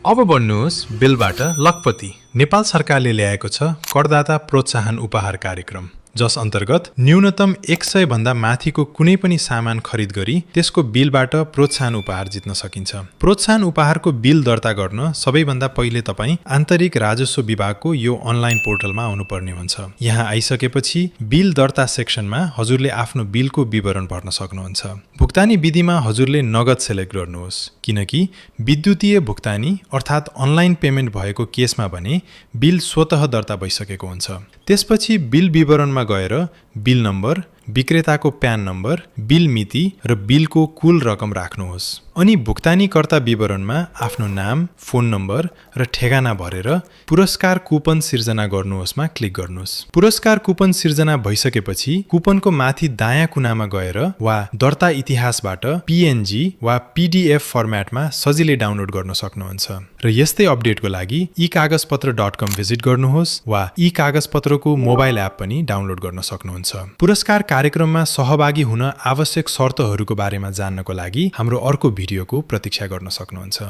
अब बढ्नुहोस् बिलबाट लखपति। नेपाल सरकारले ल्याएको छ करदाता प्रोत्साहन उपहार कार्यक्रम, जस अन्तर्गत न्यूनतम 100 भन्दा माथिको कुनै पनि सामान खरिद गरी त्यसको बिलबाट प्रोत्साहन उपहार जित्न सकिन्छ। प्रोत्साहन उपहारको बिल दर्ता गर्न सबैभन्दा पहिले तपाईँ आन्तरिक राजस्व विभागको यो अनलाइन पोर्टलमा आउनुपर्ने हुन्छ। यहाँ आइसकेपछि बिल दर्ता सेक्सनमा हजुरले आफ्नो बिलको विवरण भर्न सक्नुहुन्छ। भुक्तानी विधिमा हजुरले नगद सेलेक्ट गर्नुहोस्, किनकि विद्युतीय भुक्तानी अर्थात् अनलाइन पेमेन्ट भएको केसमा भने बिल स्वतः दर्ता भइसकेको हुन्छ। त्यसपछि बिल विवरणमा गएर बिल नम्बर, विक्रेताको प्यान नम्बर, बिल मिति र बिलको कुल रकम राख्नुहोस्। अनि भुक्तानीकर्ता विवरणमा आफ्नो नाम, फोन नम्बर र ठेगाना भरेर पुरस्कार कुपन सिर्जना गर्नुहोस्मा क्लिक गर्नुहोस्। पुरस्कार कुपन सिर्जना भइसकेपछि कुपनको माथि दायाँ कुनामा गएर वा दर्ता इतिहासबाट PNG वा PDF फर्म्याटमा सजिलै डाउनलोड गर्न सक्नुहुन्छ। र यस्तै अपडेटको लागि eKagazpatra.com भिजिट गर्नुहोस् वा eKagazpatraको मोबाइल एप पनि डाउनलोड गर्न सक्नुहुन्छ। पुरस्कार कार्यक्रममा सहभागी हुन आवश्यक शर्तहरूको बारेमा जान्नको लागि हाम्रो अर्को भिडियोको प्रतीक्षा गर्न सक्नुहुन्छ।